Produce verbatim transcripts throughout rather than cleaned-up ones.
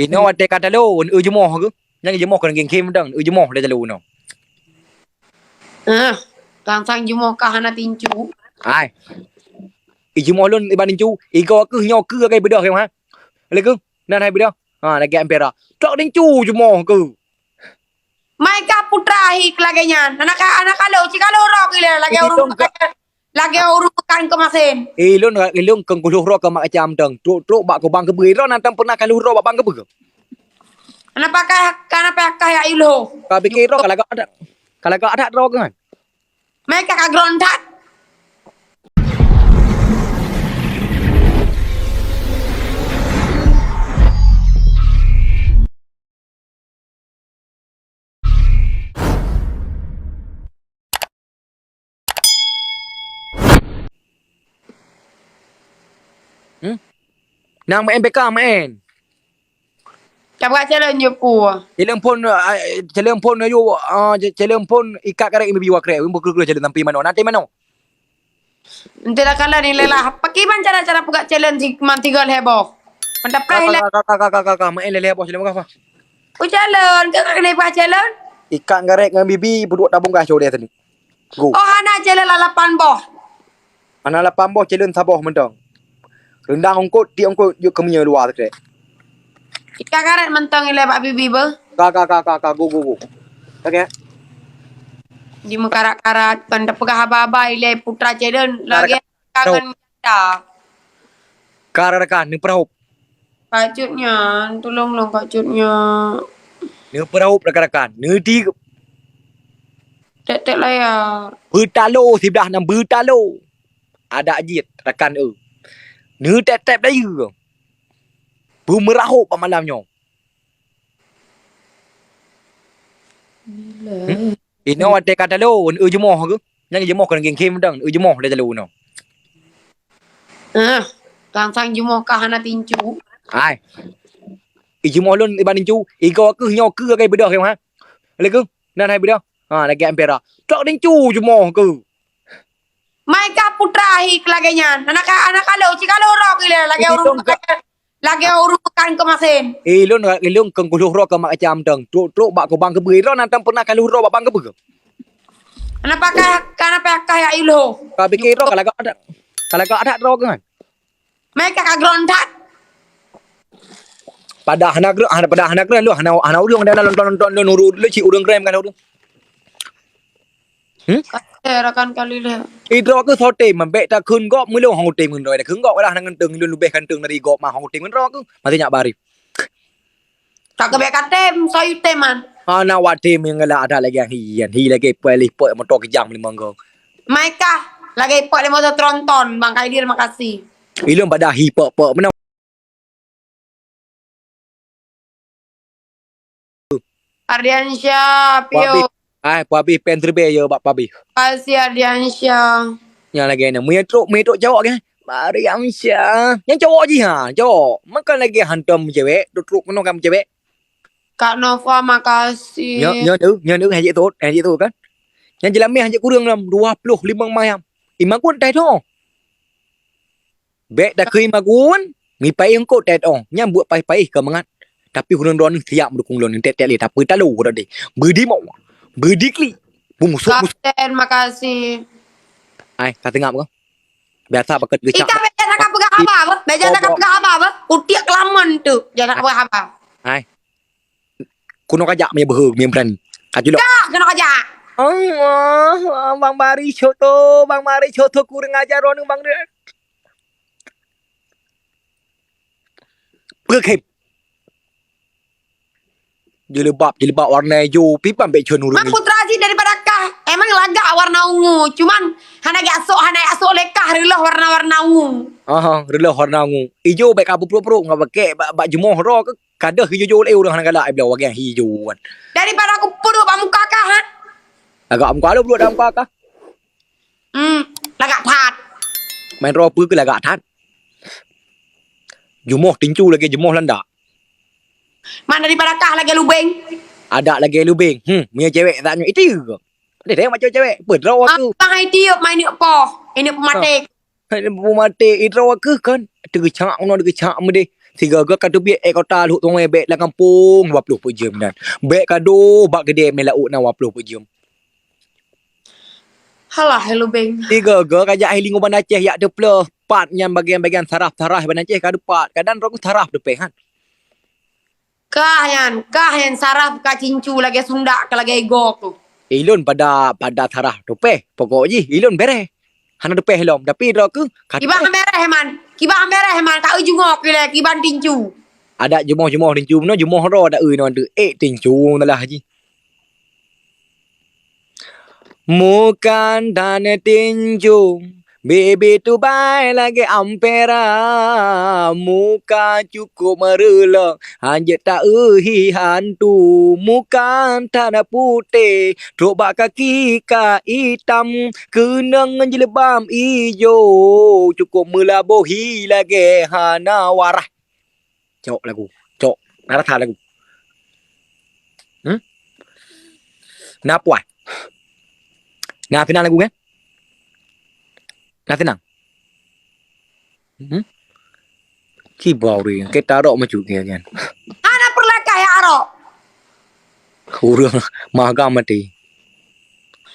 Inoe watèe ka talo, eu jumoh keuh. Nyang jumoh kon gengkem dang, eu jumoh lé talo inoe. Ah, sang-sang jumoh ka hana tincu. Hai. I jumoh lôn iban tincu, igoe keuh nyoe keuh lagèe beudôh keuh, ha. Lé keuh, nan hai beudôh. Ha, lagèe ampera. Trok tincu jumoh keuh. Mai ka putra hi lagèe nyan. Anak ka, anak ka lôn, cit ka lôn rok ilèe lagèe ureueng, lagèe ureueng peukan keumasen. Eh, lôn, lôn keu lôn rok keu mak macam dang. Trok-trok bak kubang keubeue. Droeneuh na pernah ka lôn rok bak bang keubeue? Anak pakai, anak pakai ya iloh. Ka pikir rok ka lagak adat. Ka lagak adat rok kan? Mai ka kagron that. Hmm? Nang main beka main. Cabak challenge je pu. Challenge phôn, ah, challenge phôn ayu, ah, challenge phôn ikat karek bibi wakrek, bukru-kru challenge sampai mano. Nanti mano? Ente dah kalah ni lelah. Pakiban cara-cara peugah challenge si man tiga lhèe boh. Mantap preh le. Ka, ka, ka, main lhèe boh challenge apa? Oh, challenge, ke kena bah challenge? Ikat garek ngon bibi, peuduek tabong gaih cok di atas ni. Go. Oh, hana challenge lah lapan boh. Hana lapan boh, challenge saboh mantong. Rendang ongkot, ti ongkot, jok keu meunyoe luwa sekrek. Ikat garek mantong ilèe bak bibi beuh. Ka, ka, ka, ka, ka, go, go, go. Oke. Di meukarat-karat, kan tapeugah haba-haba ilèe putra challenge lagèe kangen janda. Ka rakan, neupeurahop. Kak Cut nyan, tulông lôn Kak Cut nyan. Neupeurahop rakan-rakan, neuti. Tek-tek layar. Beutalo siblah nan beutalo. Adak jeuet rakan eu. Neutep-tep dayeu. Beumeurahop bak malam nyoe. Bila? Hmm? Inoe watèe ka talo, eu jumoh keuh. Nyang jumoh kon gengkem dang, eu jumoh lé talo inoe. Ah, sang-sang jumoh ka hana tincu. Hai. I jumoh lôn iban tincu, igoe keuh nyoe keuh lagèe beudôh keuh, ha. Lé keuh, nan hai beudôh. Ha, lagèe ampera. Trok tincu jumoh keuh. Mai ka putra hi lagèe nyan. Anak ka, anak ka lôn, cit ka lôn rok ilèe lagèe ureueng peukan, lagèe ureueng peukan keumasen. Eh, lôn, lôn keu lôn rok keu mak macam dang. Trok-trok bak kubang keubeue. Droeneuh na pernah ka lôn rok bak bang keubeue? Anak pakai, anak pakai ya iloh. Ka pikir rok ka lagak adat. Ka lagak adat rok kan? Mai ka kagron that. Padahai hana keren, hana, padahai hana keren lôn, hana, hana ureueng dalam nonton, nonton lôn, ureueng lôn cit ureueng keren kan ureueng. Hmm? Kata rakan kali leh. Idroe keuh soe tem, bèk takheun gob meulôn hong tem ngon droe. Takheun gob lah ngon tem lôn leubeh ganteng dari gob mah hong tem ngon droe keuh. Masih nyak bari. Tak kebek katem, soe tem man. Hana wak tem nyang galak adak lagèe hi, hi lagèe peuet lipek moto keujang limong go. Mai kah lagèe peuet lima moto tronton, Bang Khairil, makasih. Ilôn pada hi pek-pek meunan. Ardiansyah, pio. Ai, pabih pen terbeh yo bak pabih. Makasih Ardiansyah. Nyang lagèe nyan, meutrok, meutrok cowok kan? Ardiansyah. Nyang cowok jih ha, cowok. Makan lagèe hantom cewek, trok-trok keunoe kan cewek. Kak Nova, makasih. Nyo, nyo tu, nyo tu, hajat tu, hajat tu kan. Nyang jelameh hajat kurang dalam dua puluh lima mayam. Iman kun tai tu. Bèk takheun magun, mipai eungkôt tét ong, nyang buet paih-paih keu mangat. Tapi ureueng droeneuh siap meudukung lôn, tét-tét lé, tapi talo droe deh. Beudimoe, beudiklik, beumusoh-musoh. Kapten, makasih. Ai, ka teungap kah? Biasa pakai geucak. Ika bèk jangan peugah haba, bèk jangan peugah haba, beuh. Kutiek kelaman tu, jangan peugah haba. Ai. Keunoe kajak mie beuhe, mie beurani. Kajulok. Kak, keunoe kajak. Allah, Bang Bari Soto, Bang Bari Soto kurang ajar droeneuh Bang. Peue khem? Jilbab, jilbab warna ijo, pipan bèk cun ureueng. Mak putra jih daripada kah, emang lagak warna ungu, cuman hana geusok, hana geusok lé kah reuloh warna-warna ungu. Aha, reuloh warna ungu. Ijo bèk ka peuprok-prok ngon bakèk bak, bak jumoh droe keuh. Ka deuh ijo-jo lé ureueng hana galak ai bloe wagée ijo wan. Daripada kupeuduek bak muka kah, ha? Lagak muka lôn peuduek dalam muka kah. Hmm, lagak that. Main droe peue keu lagak that. Jumoh tincu lagée jumoh landak. Man daripada kah lagée lubeng. Adak lagée lubeng. Hmm, meunyoe cewek tak nyoe itu ke. Deh, tengok macam cewek. Peue droe aku. Abang hai tiup main ineuk poh. Ineuk peumaté. Hai, peumaté, idroe keuh kan. Teugeucak meunoe, teugeucak meudeh. Tiga-tiga ka teubiet ék kota lhok tueng bèk lam gampông dua ploh peuet jeuem nyan. Bèk ka doh bak keudè mé laôt na dua ploh peuet jeuem. Halah, hello, Beng. Tiga-tiga ka jak hilingo Banda Aceh yak teupleuh. Pat nyan bagian-bagian saraf-saraf Banda Aceh ka deupat. Kadang droe saraf teupeh kan. Kah nyan, kah nyan saraf ka cincu lagèe sundak ka lagèe igo ku. Ilôn pada, pada saraf teupeh. Pokok jih ilôn bèrèh. Hana teupeh lom, tapi droe keuh ka Kiban teupeh. Bèrèh man. Kiban bèrèh man. Ka eu jungok ilèe, kiban tincu. Adak jumoh-jumoh tincu, meunoe jumoh droe adak eu inoe teuh. Eh, tincu malah jih. Mukan tan tincu, bibi tubai lagèe ampera. Muka cukup meureulok, hanjeuet ta-eu hi hantu. Mukan tan putéh, trok bak kaki ka itam, keunong ngon jilbab ijo, cukup meulaboh hi lagèe hana warah. Cok lagu, cok. Na rasa lagu. Hmm? Na puas. Na seunang lagu kan? Na seunang. Hmm? Kiba ureueng, ka tarok meucut kan. Hana peureulakah ya arok. Ureueng magang maté.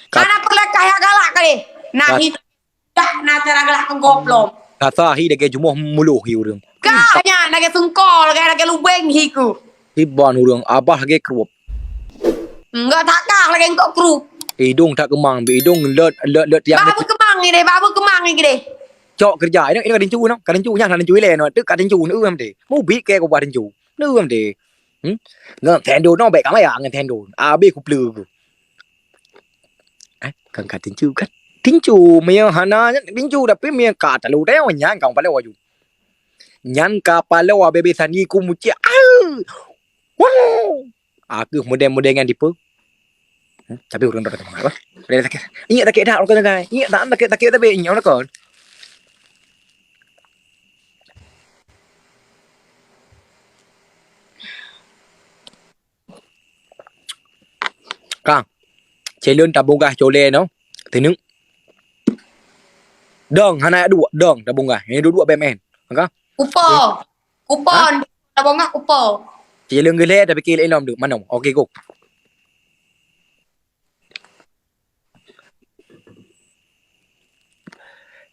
Kat- Hana peureulakah ya galak kali. Nah, Kat- hi dah na cara galak keu goblom. Kata hi lagèe jumoh muloh hi ureueng. Kah nyan lagèe sungkol, lagèe, lagèe lubeng hi ku. Iban ureueng abah lagèe krup. Enggak takah lagèe engkau krup. Idong tak keumang, bi idong let, let, let tiang. Babu keumang ni deh, babu keumang ni deh. Cok keureuja, ini, ini ka tincu noh. Ka tincu nyan, ka tincu ilèe noh. Tu ka tincu, nu am deh. Mubi ke ku buat tincu. Nu am deh. Hmm? Ngon tendo noh, bèk ka maya ngon tendo. Abéh ku pleu ku. Eh, kan ka tincu kan? Tincu, meunyo hana nyan tincu, tapi meunyo ka talu teuh nyan ka paloe aju. Nyan ka paloe bebe sani ku mucik. Au! Wow! Aku model-model nyan tipe. Hmm, tapi ureueng dak teuma, bah. Boleh sakit. Ingat sakit dak, ureueng dak. Ingat tak sakit, sakit tapi ingat ureueng kon. Kang, cilon tabungkah colé no. Teungeut. Dong, hana duek, dong tabungkah. Ini dua-dua B M N. Maka? Kupo. Kupon. Tabungkah kupo. Cilon geulé tapi kil ilom duk. Mano? Oke, go.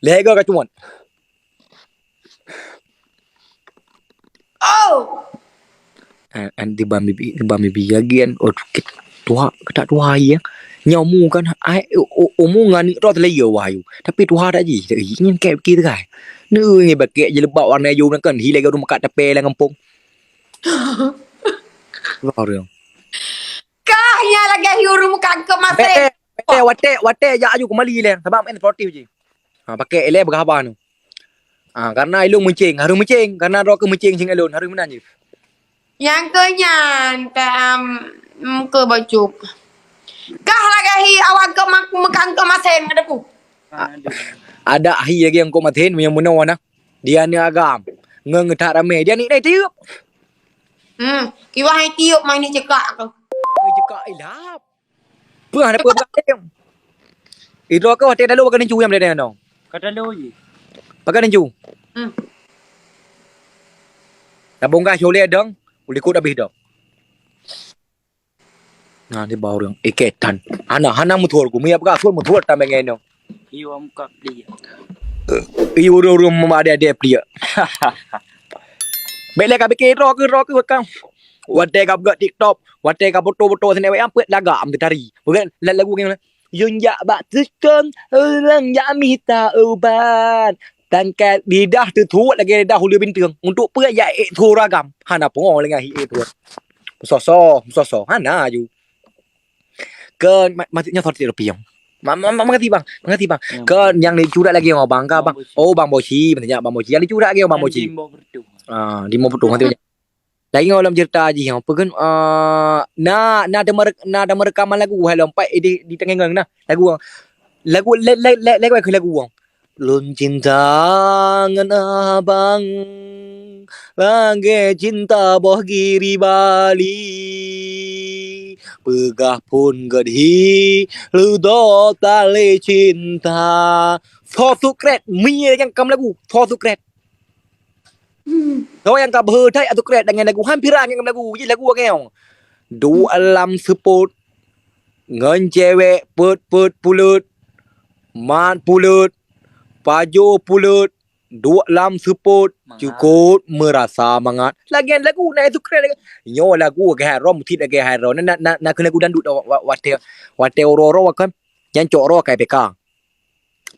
Lhèe go ka cumot. Oh! An, an di bami bi, di bami bi lagi kan. Oh, kit tuha, keutak tuha iya. Nyoe mu kan, ai, u-, u-, umu ngan ni rot lé yo wahyu. Tapi tuha dak jih, dak jih nyen kek pikir kai. Ni ngi bakek jilbab warna ijo kan, hi lagi rumah kat tepe lah kampung. Wah, orang. Kah nya lagèe hiu rumoh kangkong masih. Bèk, bèk, watèe, watèe jak aju keumali lé. Sabab main sportif jih. Ha, pakai ilèe beugah haba nyoe. Ha, karena ilôn meucéng, harôh meucéng. Karena droe keuh meucéng céng ilôn, harôh meunan jih. Nyang keu nyan, ta, em, em, keu bacut. Kah lagèe hi awak keu mak-, meukangkong masén ngon depu. A-, adak hi lagèe nyang kok masén, meunyoe meunoe na. Di aneuk agam. Ngon geutak ramé. Di aneuk nai tiup. Hmm, kiwah hai tiup mai ni cekak tu. Oi, cekak ilap. Peue hana peue peugah. Idroe keuh watèe dalu pakai tincu nyang meudeh nyoe. Ka dalu jih. Pakai tincu. Hmm. Tabong gas oleh dong, ulikot habéh dong. Nah, di bawah ureueng. Iketan. Hana, hana meuthur ku. Miyap ka thur meuthur tamé ngen nyoe. Iyo muka pliek. Iyo ureueng-ureueng meumade-ade pliek. Bèk lé ka pikir droe keuh, droe keuh kang. Watèe ka buka TikTok, watèe ka foto-foto sini wayang peuet lagak am tari. Bukan la-, lagu nyan. Yun jak bak tukang, ureueng jak mita ubat. Tangkai lidah teutuet lagèe lidah uleue binteueng. Untuk peue jak ék thur agam. Hana pungo lé ngon hi ék thur. Soso, soso. Hana aju. Ke ma-, maksudnya sorti rupiah. Ma-, ma-, ma-, mengerti bang, mengerti bang. Ya. Ke yang dicurak lagi oh bang, ke bang. Bang Boci. Oh bang Boci, maksudnya bang Boci. Yang dicurak lagi oh bang Boci. Yang di Mbok Bertuh. Ah, di Mbok Bertuh maksudnya. Lagi ngon lom cerita jih, apa kan, ah, na, na ada merek-, na ada merekaman lagu hai lom, pai di, di tengah nah, lagu, lagu, le-, le-, le-, lagu, lagu. Lôn cinta ngon abang, lagèe cinta boh giri Bali. Peugah phôn gét hi, leudo tali cinta. So sukret, mie nyang kam lagu, so sukret. Kau nyang ka beuhe that atau krek dengan lagu. Hampir angin lagu. Jadi lagu angin. Duek lam seupôt. Ngon cewek peuet-peuet puleut. Mat puleut. Pajoh puleut. Duek lam seupôt. Mangat. Cukôp meurasa mangat. Lagian lagu na itu krek lagi. Nyoe lagu lagèe hai rom, musit lagèe hai rom. Na, na, na, na keu lagu dangdut wa-, wa-, watèe, watèe uroe-uroe kan. Nyan cok roh kai P K.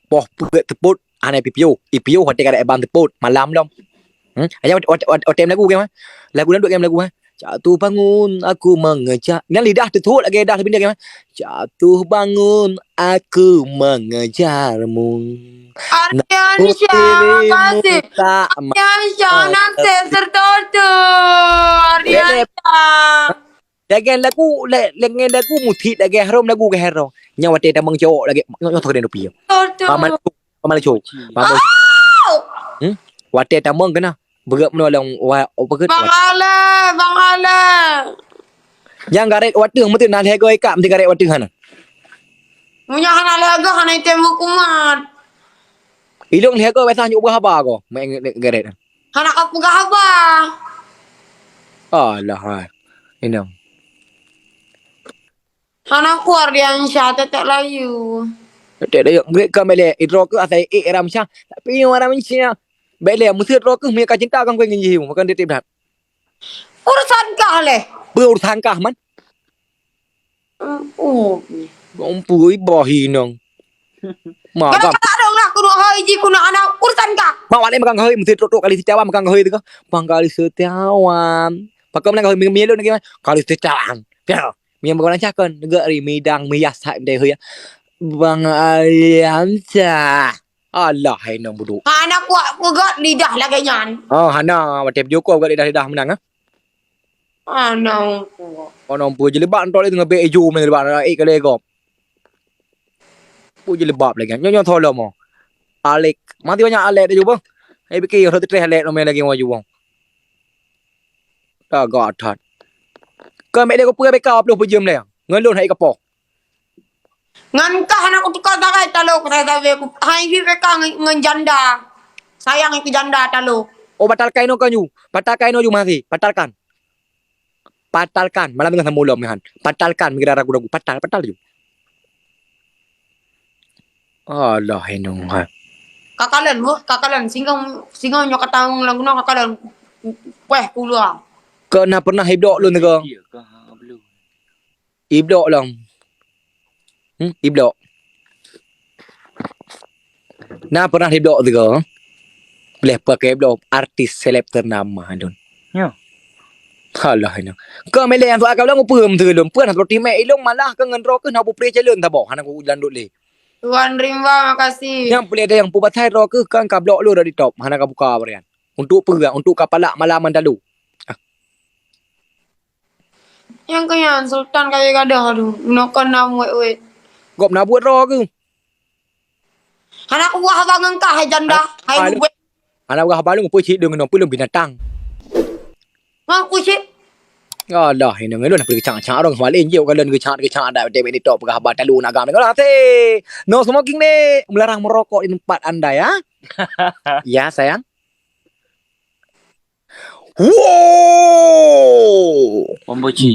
Poh peuet teupôt, hana ipiôh. Ipiôh watèe ka ban teupôt, malam lom. Hmm? Aja wat-, wat-, wat-, watèe lagu kan. Lagu dangdut kan lagu, ha. Jatuh bangun, aku mengejar. Nyan lidah teutuek lagèe lidah leubeh kan. Jatuh bangun, aku mengejarmu. Ardiansyah, makasih. Ardiansyah, nasib tertutup. Ardiansyah. Lagèe lagu, la-, lagèe lagu musit lagèe hai rom lagu lagèe hai rom. Nyan watèe tamong cowok lagèe, nyoe, nyoe teuka deungoe piye. Betul. Paman, paman cowok. Paman. Oh! Hmm? Watèe tamong keunoe. Beugèt meunoe lam wa-, apa ke? Bang Ale, Bang Ale. Nyang garet wateuh meuteun na lhèe goe ikak meuteun garet wateuh hana. Meunyoe hana lhèe goe hana item hukuman. Ilong lhèe goe biasa nyuk beuhaba ko. Main garet. Hana ka peugah haba. Alah hai. Inong. Hana kuat dia Ansya tetek layu. Tetek layu. Gret ka melek. Idro ke asai ik Ramsya. Tapi yang Ramsya. Belek mesti idro ke mereka cinta kan kau ingin jiu. Makan tetek berat. Urusan kah leh. Urusan kah man? Oh. Ampui boh inong. Mak, kenapa tak ada orang kudu hai ji kuna anak urusan kah? Mak wale makan hai mesti trok-trok kali setiawan makan hai tu kah? Bang kali setiawan. Pakai menang hai milon lagi. Kali setiawan. Ya. Mie makan lancar kan. Negeri midang mias hak deh ya. Bang Aliansa. Alah hai nong buduk. Ha, anak kuat peugah lidah lagèe nyan. Oh, hana watèe video call lidah-lidah menang ah. Anak kuat. Oh, nong pu jilbab entok lé teungoh bèk ijo meunan jilbab eh kali gop. Pu jilbab lagèe nyan. Nyoe nyoe tholom oh. Alek. Mati banyak alek dah jubah. Eh biki rot tres alek nomor lagi mau jubah. Dah gak that. Kau mek dia kau peureubeka ploh peujem lé. Ngelon hai kepoh. Ngon kah hana kutuka sagai talo kutai sabe ku hai hi P K ngon, ngon janda. Sayang keu janda talo. Oh batalkan inoe kan ju. Batalkan inoe ju masih. Batalkan. Batalkan. Malam tengah sama ulom nyan. Batalkan meugira ragu-ragu. Batal, batal ju. Alah inong ha. Kakalan bu, kakalan singgong singgong nyok katang lagu no kakalan. Weh keluar. Kau na pernah iblok lôn teuka? Iya kah belum. Iblok lom. Hmm, iblok. Na pernah iblok teuka? Boleh pakai blok artis seleb ternama dun. Ya. Alah ini. Kau melek yang tu akal ulang upem tu lom. Pernah seperti mek ilong malah ke ngendro ke nak bupre calon tak boh. Hana ku ulang dut leh. Tuan Rimba makasih. Yang boleh ada yang pubatai ro ke kan ka blok lu dari top. Hana ka buka berian. Untuk perang, untuk kapalak malam mandalu. Ah. Nyang keu nyan Sultan kayèe gadôh tu, meunoe kon na muet-uet. Gob na buet droe keuh. Hana kuwah haba ngon kah hai janda, hai buet. Hana kuwah haba lôn peue cit deungon peue lôn binatang. Ngon ku cit. Alah, ini ngelon apa geucak-cak orang kembali jeuh kalau geucak-geucak dak dek ni tok peugah haba talu nak gam. Alah, teh. No smoking dek, melarang merokok di tempat anda ya. Ya, sayang. Wow! Pembuci.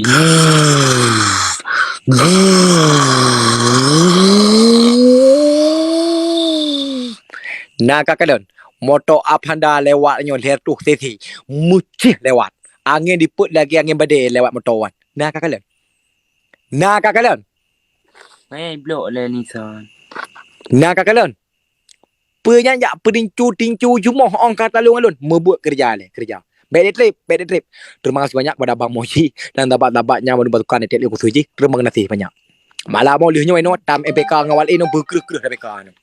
Na ka kalon, moto Avanda lewat nyoe lhèe reutôh cc. Mucih lewat. Angin dipeuet lagi angin badai lewat moto wan. Na ka kalon. Na ka kalon. Eh, blok lé Nissan. Na ka kalon. Peue nyan jak peutincu-tincu jumoh ong ka talong alun. Meubuet keureuja lé, keureuja. Bèk deh trép, bèk deh trép. Terima kasih banyak kepada Abang Moji dan sahabat-sahabatnya baru batukan etek lé khusus jih. Terima kasih banyak. Malam mau lheuh nyoe inoe tam M P K ngon Wal Inoe beukreuh-kreuh M P K nyoe.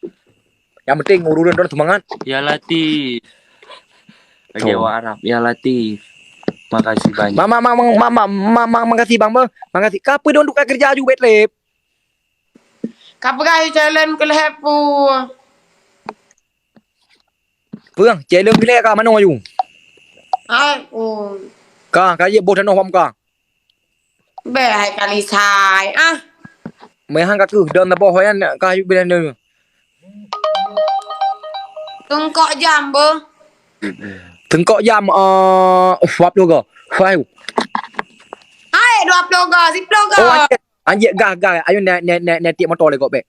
Yang penting ureueng droe semangat. Ya Latif. Lagi awak Arab. Ya Latif. Makasih banyak. Mama, mama, mama, mama, makasih bang, bang. Makasih. Ka peue dong duka keureuja ju bèk trép. Ka peugah challenge keu lhèe pu. Peugah challenge keu lhèe ka manoe aju. Hai, oh. Ka, ka jeuet boh tanoh bak muka. Bèk hai kali sai ah. Meuhan ka keuh don taboh nyan ka aju bilang dia. Tungkok jam boh. Teungkok jam, eh, dua ploh go. Hai. Hai, dua ploh go, siploh go. Oh, anjir. Anjir, gah, gah. Ayo, naik, naik, naik, naik tiek motor lé kok, bek.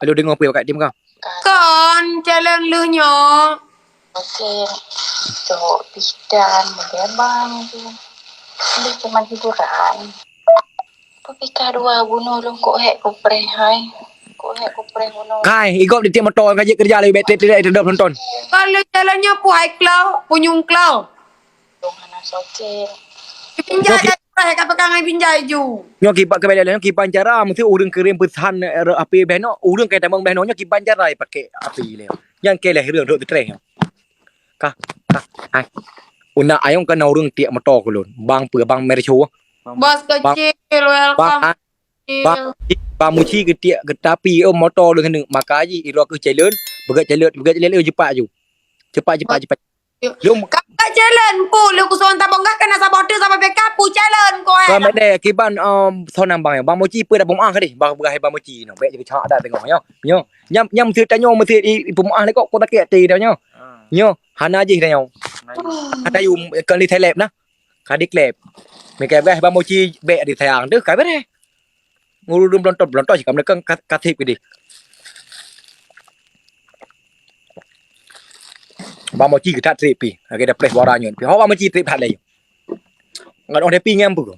Aduh, deungoe peue pakat tim kah? Kon, calon lheueh nyoe. Oke. Cok, pidan, bagaimana tu? Ini cuma hiburan. Tapi ka dua bunoe lôn kok hek kupreh hai. Kok hek kupreh bunoe. Kai, igop di tiek motor ka jeuet keureuja lagi bek trép-trép teudop nonton. Kon lheueh calon nyoe pu hai klo, punyueng klo. Dong hana soket. Pinjai. Nyoe ki- Hai, ka peukang ai pinjai ju. Nyoe kiban keubiasaan nyoe kiban cara meusti ureueng kirim peusan, eh, H P beh nyoe, ureueng kai tamong beh nyoe, nyoe kiban cara pakai H P lé. Nyang keu lheueh ureueng dok teutreh nyoe. Kah, kah, hai. Una ayong kana ureueng tiek motor keu lôn. Bang peue, bang Mercu. Bos kecil, welcome. Bang, bang, bang Muci geutiek geutapi, oh, motor lôn keuneuk. Maka jih, iroe keu calon, beugét calon, beugét calon, oh, cepat ju. Cepat, cepat, cepat. Lom. Ka calon pu, lôn kusong tabong gah kena saboh tu saboh beka pu calon ko eh. Ka mede kiban, um, sonang bang, bang Moci peue dah peumaah ka deh, bang peugah bang Moci no. Bek jeuet cak dah tengok nyo. Nyo. Nyam, nyam meusti tanyoe meusti i, i peumaah lé kok, kok takek ti dah nyo. Nyo, hana jih dah nyo. Hana yu kali seleb nah. Ka diklep. Mika peugah bang Moci bek disayang tu ka bereh. Ngurudung belontot, belontot sih kamu kan kasih pidih. Bang Moci geutak trip pi, lagi dah press suara nyo. Pi hawa Moci trip that lagi. Ngan orang pi ngam pu.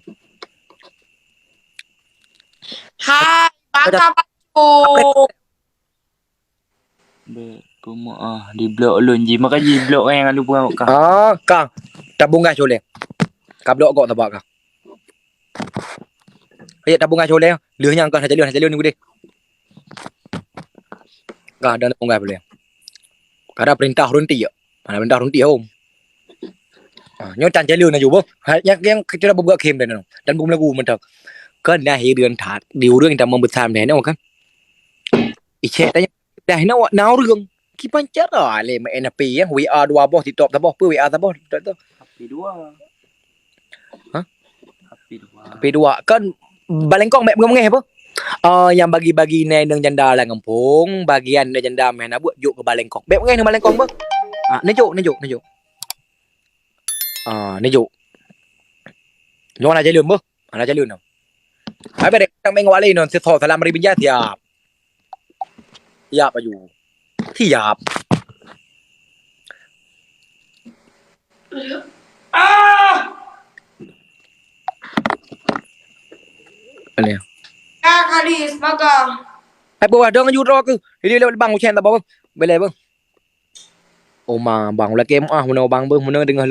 Hai, bangka baru. Bek peumaah di blok lôn ji, maka ji blok kan yang lalu peugah ka. Ah, ka. Tabung gas boleh. Ka blok gok tabak ka. Ayo tabung gas boleh. Leuh nyang ka sajalun, sajalun ni gudeh. Ka ada tabung gas boleh. Kada perintah runti ya. Mana perintah runti om. Ah, nyoe tan jalun aju boh. Ha, yang yang kita dah buka game dah no. Dan bukan lagu mentak. Kan dah hidup that. Di urang kita membesar dah no kan. Icek tanya. Dah na, na ureueng. Kiban cara lé main H P nyang W A dua boh, TikTok saboh, peue W A saboh, TikTok tu. H P dua. Hah? H P dua. H P dua. Kan balengkong mek beungeh apa? Ah, yang bagi-bagi nai nang janda lam gampông, bagian nang janda meh na buet jok ke balengkong. Bek beungeh nang balengkong apa? Ah, neujok, neujok, neujok. Ah, neujok. Nyoe na jalun boh. Hana jalun nyoe. Hai bede, tang mengok alai non, sitho salam ri binjai siap. Siap aju. Siap. Ah! Ini. Ya, kali, semoga. Hai, bawah dong aju droe ke. Ini lewat bang, ucen tak bawah. Boleh, bang. Oma, bang, ulak M A, muna bang, bang, muna dengar